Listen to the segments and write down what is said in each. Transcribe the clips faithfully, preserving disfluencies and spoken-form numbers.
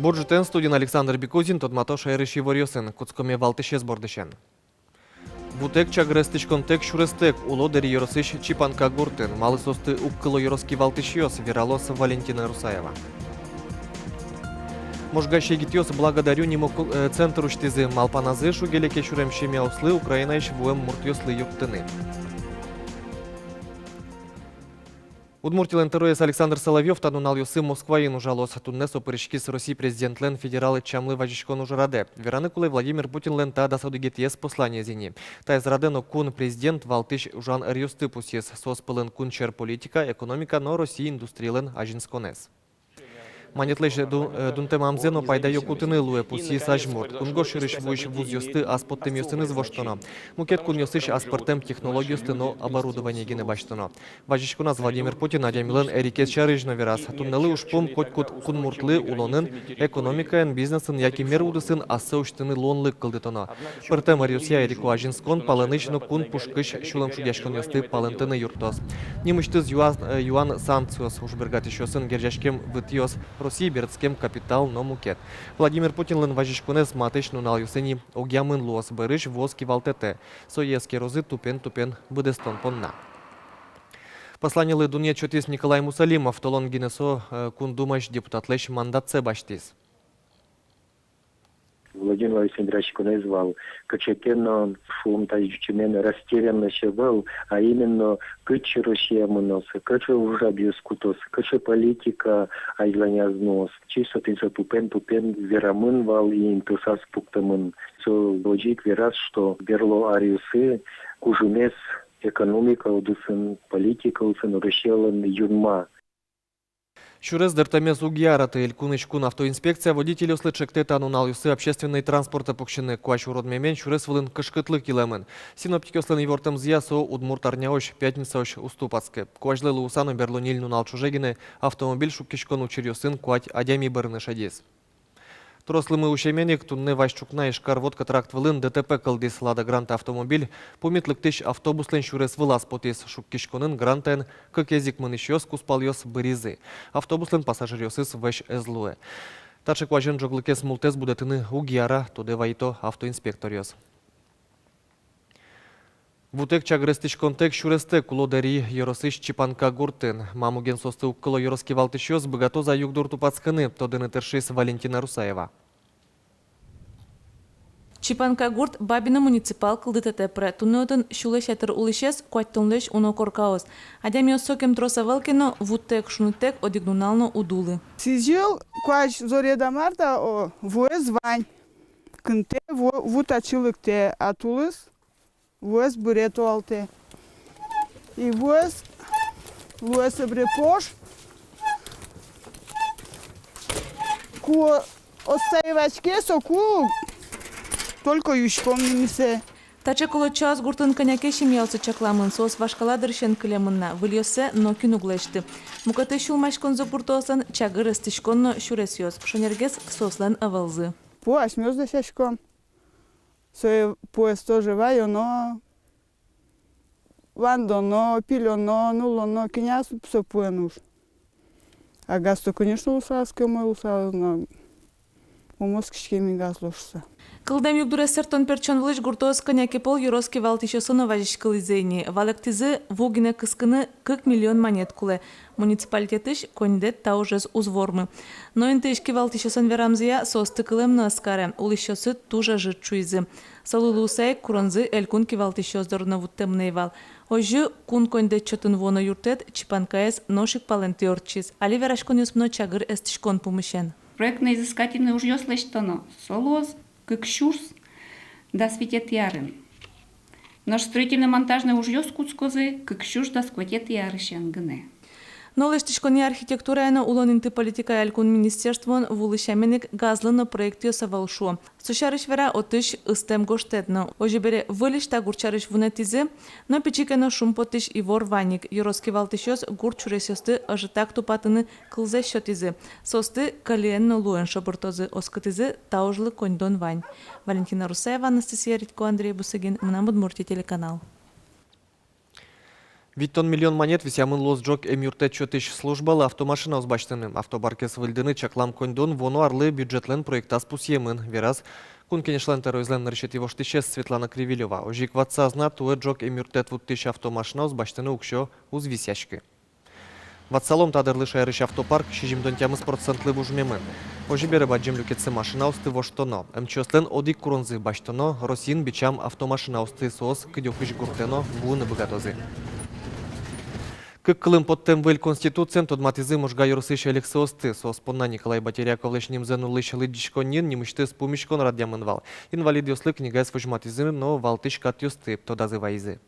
Бур ӝытэн! Студиын Александр Бекузин. Тодмато шаерысь иворъёсын. Кутскомы валтӥсез бордысен. Вутэк, чагыр эстӥськонтэк, сюрестэк уло Дэри ёросысь Чипанка гуртын. Малы соосты уг кыло ёрос кивалтӥсьёс, вералоз Валентина Русаева. Можгаысь егитъёс «Благодарю» нимо ку-, э, центр усьтӥзы. Малпаназы шуге-леке сюрем семьяослы, Украинаысь вуэм муртъёслы юрттыны. Удмуртилэн тӧроез Александр Соловьёв та нуналъёсы Москваын ужалоз. Туннэ со пыриськиз Россий президентлэн федерал ӧтчамлы вазиськон ужрадэ. Вераны кулэ, Владимир Путинлэн та дас одӥгетӥез посланиез ини. Таиз радэ но кун президент валтӥсь ужан ӧръёсты пусйиз. Соос пӧлын кун сьӧр политика, экономика но Россий индустриялэн азинсконэз. Манетлэсь ду-, э, дунтэмамзэ но пайдаё кутыны луэ, пусйиз азьмурт. Кунгож сьӧрысь вуись вузъёсты ас поттэмъёсыныз воштоно. Мукет кунъёсысь аспӧртэм технологиосты но оборудование гинэ басьтоно. Вазиськоназ Владимир Путин адямилэн эрикез сярысь но вераз. Туннэлы ужпум — котькуд кунмуртлы улонын, экономикаын, бизнесын яке мер удысын ассэ усьтыны луонлык кылдытоно. Пӧртэм ӧръёсъя эрико азинскон палэнысь но кун пушкысь сюлэмшугъяськонъёсты палэнтыны юрттоз. Нимысьтыз юа-, э, юан санкциос, ужбергатӥсьёсын герӟаськем вытъёс, Россие берытскем капитал но мукет. Владимир Путинлэн вазиськонэз матысь нуналъёсы ини огъямын луоз, бӧрысь вуоз кивалтэтэ. Сое эскерозы тупен-тупен быдэстон понна. Посланилы дунъет сётӥз Николай Мусалимов. Толон гинэ со, э, Кун Думаысь депутатлэсь мандатсэ басьтӥз. Владимир Владимирович вазиськонэз вал кыӵе ке но, шуом, тазьы ӟучемен, растерянность ӧвӧл, а именно кытчы Россия мыноз, кыӵе ужрадъёс кутоз, кыӵе политика азьланяз нуоз. Чисто тӥни со тупен-тупен верамын вал и интыосаз пуктэмын. Со озьы ик вераз, что берло аръёсы кужымез экономика удысын, политика удысын Россилэн юнма. Сюрес дыртэмез уг яраты. Элькунысь кун автоинспекция водительёслы чектэ та нуналъёсы общественной транспортэ пуксьыны. Куазь уродмемен сюрес вылын кышкытлык йылэмын. Синоптикъёслэн ивортэмзыя, со удмурт арняозь, пятницаозь уз тупатскы. Куазьлы луыса но берло ньыль нунал ӵоже гинэ автомобиль шуккиськон учыръёсын куать адями бырыны шедиз. Трос лымы усемен ик, туннэ вазь ӵукна Ижкар — Вотка тракт вылын ДТП кылдӥз. «Лада Гранта» автомобиль пумит лыктӥсь автобуслэн сюрес вылаз потӥз. Шуккиськонын «Грантаен» кыкез ик мынӥсьёс, кузпалъёс, быризы. Автобуслэн пассажиръёсыз вӧсь ӧз луэ. Таӵе куазен ӝоглыкез, мултэс будэтыны уг яра, тодэ вайыто автоинспекторъёс. Вутэк, чагыр эстӥськонтэк, сюрестэк уло Дэри ёросысь Чипанка гуртын. Ма муген соосты уг кыло ёрос кивалтӥсьёс, быгатоз-а югдур тупатскыны, тодыны тыршиз Валентина Русаева. Чипанка гурт Бабино муниципал кылдытэте пыре. Туннэ отын сюлэсь ятыр улӥсез, куатьтонлэсь уно коркаос. Адямиос сокем трос ӧвӧл ке но, вутэк, шунытэк одӥг нунал но уд улы. Сӥзьыл куазь зоре да мар да, о, вуэз вань. Кынтэ ву-, ву татчы лыктэ, а тулыс вуэз быре толалтэ. И вуэз луэ собере пож. Ку отстаивать ке, соку только юиськом нимысэ. Таӵе колодчаос гуртын кӧня ке семьяослы чакламын, соос вашкала дырысен кылемын на, выльёссэ нокин уг лэсьты. Мукетыз сюлмаськонзы гуртоослэн — чагыр эстӥськон но сюресъёс. Шонергес соослэн ӧвӧлзы. Пу асьмеос дасяськом. Сое пуэз тоже ваёно, вандоно, пилёно, нуллоно, киняз со пуэн уж. А газ-то, конечно, луысал ке, умой луысал, но ум оскиське ини газ луоз шуыса. Кылдэм югдурез сэрттон-пертчон вылысь гуртоос кӧня ке пол ёрос кивалтӥсьёсын но вазиськылӥзы ини. Валэктӥзы, ву гинэ кыскыны кык миллион манет кулэ. Муниципалитетысь коньдэт та ужез уз вормы. Но интыысь кивалтӥсьёслэн верамзыя, соосты кылэм но ӧз каре, улӥсьёссы туж ӧжыт шуизы. Солы луыса ик куронзы элькун кивалтӥсьёс доры но вуттэмын ӧй вал. Озьы кун коньдэт чотын вуоно юрттэт Чипанкаез нош ик палэнтӥ ортчиз. Али вераськонъёс мыно чагыр эстӥськон пумысен. Проектно-изыскательной ужъёс лэсьтоно, со луоз кык сюрс дас витетӥ арын. Нош строительно-монтажной ужъёс кутскозы кык сюрс дас куатетӥ арысен гинэ. Но лэсьтӥськонъя, архитектурая но улон инты политикая элькун министерствоын вуылӥсь сямен ик газлы но проектъёс ӧвӧл шуо. Со сярысь вера отысь ыстэм гожтэт но. Озьы бере, выльысь та гурт сярысь вунэтӥзы, но пичи ке но шумпоттӥсь ивор вань ик. Ёрос кивалтӥсьёс гурт сюресъёсты ӧжытак тупатыны кылзэс сётӥзы. Соосты кӧльыен но луэн шобыртозы, оскытӥзы: та ужлы коньдон вань. Валентина Русаева, Анастасия Редько, Андрей Бусыгин, «Мынам Удмуртие» телеканал. Витьтон миллион манет висъямын луоз ӝог эмъюрттэт сётӥсь службалы автомашинаос басьтыны. Автопаркез выльдыны чаклам коньдон вуоно арлы бюджетлэн проектаз пусъемын, вераз Кун Кенешлэн тӧроезлэн нырысетӥ воштӥсез Светлана Кривилева. Озьы ик ватсазы на, туэ ӝог эмъюрттэт вуттӥсь автомашинаос басьтыны уксё уз висъяськы. Ватсалом, та дырлы шаерысь автопарк сизьымдон тямыс процентлы вужмемын. Озьы бере, бадӟым люкетсы машинаосты воштоно. Эмчиослэн одӥг куронзы: басьтоно Россиын бичам автомашинаосты, соос кыдёкысь гуртэ но вуыны быгатозы. Кык кылын поттэм выль конституциен тодматӥзы Можга ёросысь элексоосты. Соос понна Николай Батеряковлэсь нимзэ нуллӥсь лыдӟиськонниын нимысьтыз пумиськон радъямын вал. Инвалидъёслы книгаез возьматӥзы но валтӥсь катъёсты тодазы вайизы.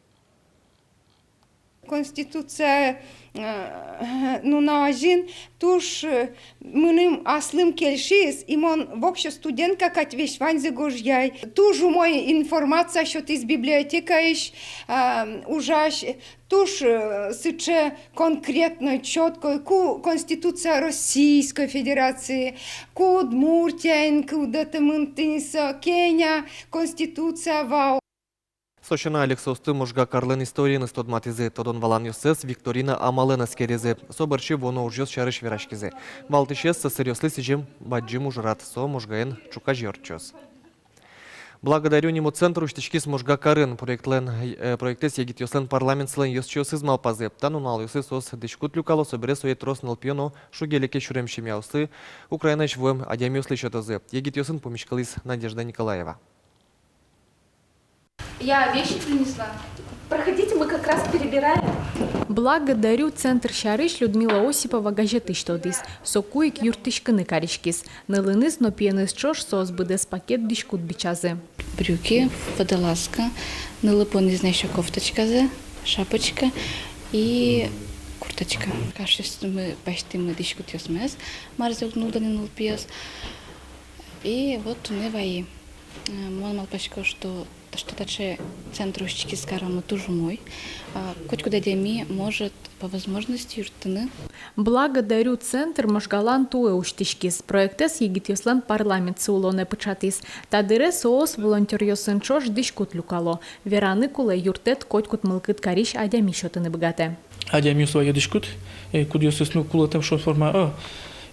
Конституция, э, нунал азьын туж, э, мыным аслым кельшиз, и мон воксё студентка кадь весь ваньзэ гожъяй. Туж умой информация сётӥз библиотекаысь, э, ужась, туж, э, сыӵе конкретной, чёткой, ку Конституция Российской Федерации, ку Удмуртиын, ку датымын тынисо, Кения Конституция вал. Со сяна, элексоосты Можга карлэн историеныз тодматӥзы, тодон-валанъёссэс викторина амалэн эскеризы. Со бӧрсьы вуоно ужъёс сярысь вераськизы. Валтӥсез — сӧсыръёслы сӥзем бадӟым ужрад, со Можгаын ӵуказе ортчоз. «Благодарю» нимо центр усьтӥськиз Можга карын. Проектлэн, э, проектэз егитъёслэн парламентсылэн ёзчиосыз малпазы. Та нуналъёсы соос дӥськут люкало, собере сое трос нылпиё но шуге-леке сюрем семьяослы, Украинаысь вуэм адямиослы сётозы. Егитъёсын пумиськылӥз Надежда Николаева. Я вещи принесла. Проходите, мы как раз перебираем. «Благодарю» центр сярысь Людмила Осипова газетысь тодӥз. Соку ик юрттӥськыны кариськиз. Нылыныз но пиеныз ӵош соос быдэс пакет дӥськут бичазы. Брюки, водолазка, нылы понӥз на ещё кофточказэ, шапочка и курточка. Кашъёсмы басьтӥмы дӥськутъёсмес, марзэ уг нулло ни нылпиос. И вот туннэ вайи. Э, мон малпасько, что, что таӵе центр усьтӥськиз карамы, туж умой. А, котькуд адями может по возможности юрттыны. «Благодарю» центр Можгалан туэ усьтӥськиз. Проектэз егитъёслэн парламентсы улонэ пыӵатӥз. Та дыре соос волонтёръёсын ӵош дӥськут люкало. Вераны кулэ, юрттэт котькуд мылкыд карись адями сётыны быгатэ. Адямиос вайо дӥськут, э, кудъёсыз, ну, кулэтэм шуом форма, а,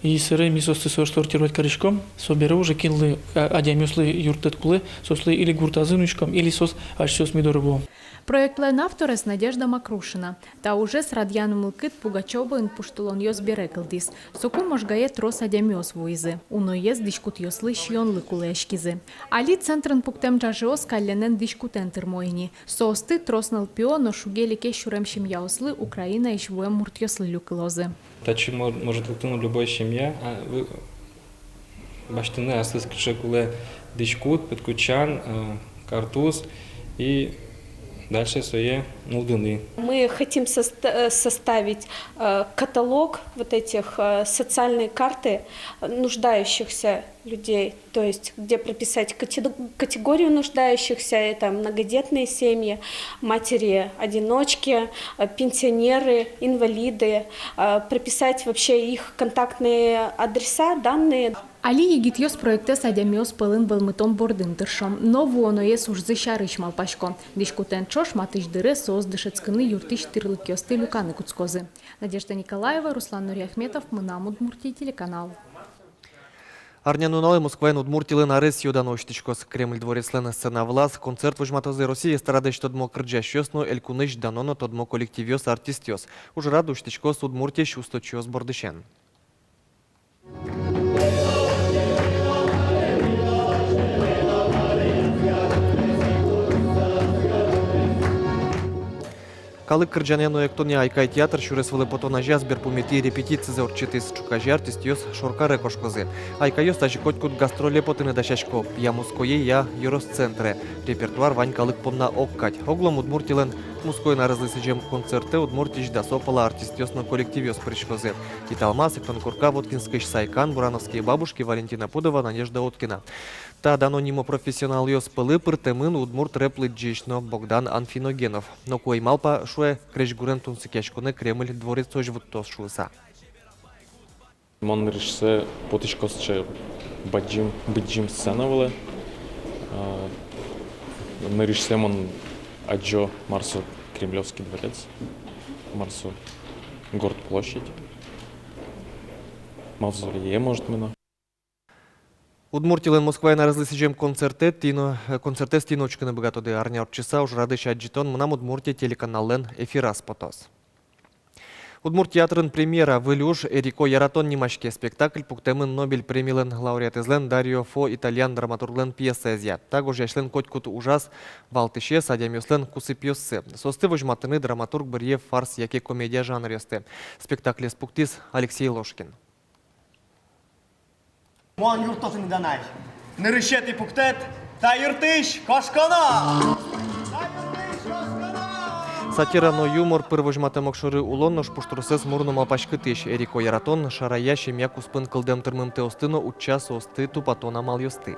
и собере ми соосты сор-, сортировать кариськом, собере уже кинлы, а, адямиослы юрттэт кулэ, соослы или гуртазы нуиськом, или соос асьсэос ми доры вуо. Проектлэн авторез Надежда Макрушина. Та ужез радъян мылкыд Пугачёвоын пуштылонъёс бере кылдӥз. Соку Можгае трос адямиос вуизы. Уноез дӥськутъёслы, сиёнлы кулэяськизы. Али центрын пуктэм ӝажыос каллен дӥськутэн тырмо ини. Соосты трос нылпиё но шуге-леке сюрем семьяослы, Украинаысь вуэм муртъёслы люкылозы. Татчы мо-, может лыктыны любой семья, а, вы-, басьтыны аслыз кыӵе кулэ дӥськут, пыдкутчан, э, картуз и дальше сое нуллыны. Мы хотим соста-, э, составить, э, каталог вот этих, э, социальной карты нуждающихся людей, то есть где прописать катего-, категорию нуждающихся, это многодетные семьи, матери-одиночки, э, пенсионеры, инвалиды, э, прописать вообще их контактные адреса, данные. Али егитъёс проектэз адямиос пӧлын вӧлмытон бордын тыршо. Но вуоноез ужзы сярысь малпасько. Дӥськутэн ӵош матысь дыре соос дышетскыны юрттӥсь тӥрлыкъёсты люканы кутскозы. Надежда Николаева, Руслан Нуриахметов, «Мынам Удмуртие» телеканал. Арнянуналэ Москваын Удмуртилэн аресъё дано усьтӥськоз. Кремль дворецлэн сцена вылаз концерт возьматозы Россиысь эстрадаысь тодмо кырӟасьёс но элькунысь дано но тодмо коллективъёс, артистъёс. Ужрад усьтӥськоз Удмуртиысь усточиос бордысен. Калык кырӟанъя но эктонъя «Айкай» театр сюрес вылэ потон азяз берпуметӥ репетицизэ ортчытӥз. Ӵуказе артистъёс шоркаре кошкозы. «Айкайёс» тазьы котькуд гастроле потыны дасясько: я Москвае, я ёросцентре. Репертуар вань калык понна огкадь. Оглом Удмуртилэн Москваын арезлы сӥзем концертэ Удмуртиысь дасо пала артистъёс но коллективъёс пыриськозы. Италмас, «Эктон корка», Воткинскысь «Сайкан», «Бурановские бабушки», Валентина Пудова, Надежда Уткина. Та дано нимо профессионалъёс пӧлы пыртэмын удмурт рэп лыдӟись но Богдан Анфиногенов. Ноку ӧй малпа, шуэ, крезьгурен тунсыкъяськонэ Кремль дворецозь вуттоз шуыса. Мон нырысьсэ потӥсько сыӵе бадӟым, быдӟым сцена вылэ. А, нырысьсэ мон адӟо, мар со Кремлёвский дворец. Мар со? Город площадь. Мавзолее, может, мыно. Удмуртилэн Москваын арезлы сӥзем концертэз тӥ но, э, концертэз тӥ но учкыны быгатоды. Арня ортчыса ужрадысь адӟытон «Мынам Удмуртие» телеканаллэн эфираз потоз. Удмурт театрын премьера. Выль уж «Эрико яратон» нимаське. Спектакль пуктэмын Нобель премилэн лауреатэзлэн Дарио Фо итальян драматурглэн пьесаезъя. Та гожъясьлэн котькуд ужаз валтӥсез — адямиослэн кусыпъёссы. Соосты возьматыны драматург быръе фарс яке комедия жанръёсты. Спектаклез пуктӥз Алексей Ложкин. Мон юртто тыныд анай. Нырысетӥ пуктэт та юртысь кошконо! Та юртысь кошконо! Сатира но юмор пыр возьматэм огшоры улон, нош пуштросэз мур но малпаськытӥсь. «Эрико яратон» шарая семья куспын кылдэм тырмымтэосты но утча соосты тупатон амалъёсты.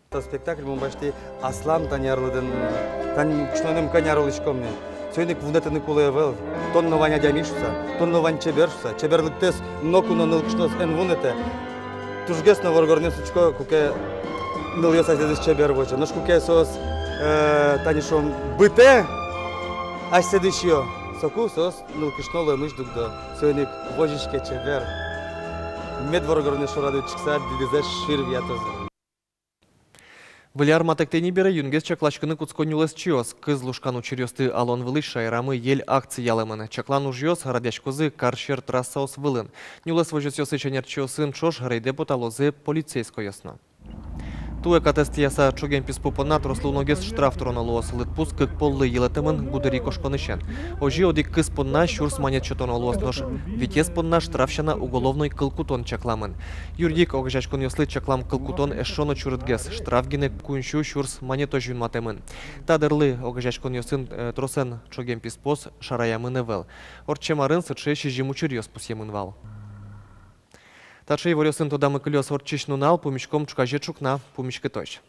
Та спектакль мон басьтӥ аслам тани арлыдын, тани кышноеным кӧня ар улӥськом ни. Соин ик вунэтыны кулэ ӧвӧл: тон но вань адями шуса, тон но вань чебер шуса. Чеберлыктэс ноку но нылкышноос эн вунэтэ. Тужгес но воргоронэз учко, куке нылъёс асьсэдыз чебер возё. Нош куке соос, э, тани шуом, бытэ асьсэдысьё, соку соос нылкышно луэмысь дугдо. Соин ик возиське чебер. Мед воргоронэз шорады учкыса, дыдызэс ширвиятозы. Выль ар матэктэ ни бере юнгес чакласькыны кутско нюлэсчиос. Кыз лушкан учыръёсты алон вылысь шаерамы «Ель» акци ялэмын. Чаклан ужъёс радъяськозы кар сьӧр трассаос вылын. Нюлэс возёсъёсысь ӧнерчиосын ӵош рейдэ поталозы полицейскойёс но. Туэ катэз тӥяса ӵоген писпу понна трослы уногес штраф тыроно луоз. Лыдпус кык поллы йылэтэмын гудыри кошконысен. Озьы одӥг кыз понна сюрс манет сётоно луоз, нош витез понна штраф сяна уголовной кылкутон чакламын. Юридик огазеяськонъёслы чаклам кылкутон эшшо но чурытгес, штраф гинэ куинь сю сюрс манетозь юнматэмын. Та дырлы огазеяськонъёсын, э, тросэн ӵоген писпуос шараямын ӧвӧл. Ортчем арын сыӵе сизьым учыръёс пусъемын вал. Таӵе иворъёсын тодамы кылёз ортчись нунал. Пумиськом ӵуказе ӵукна. Пумиськытозь.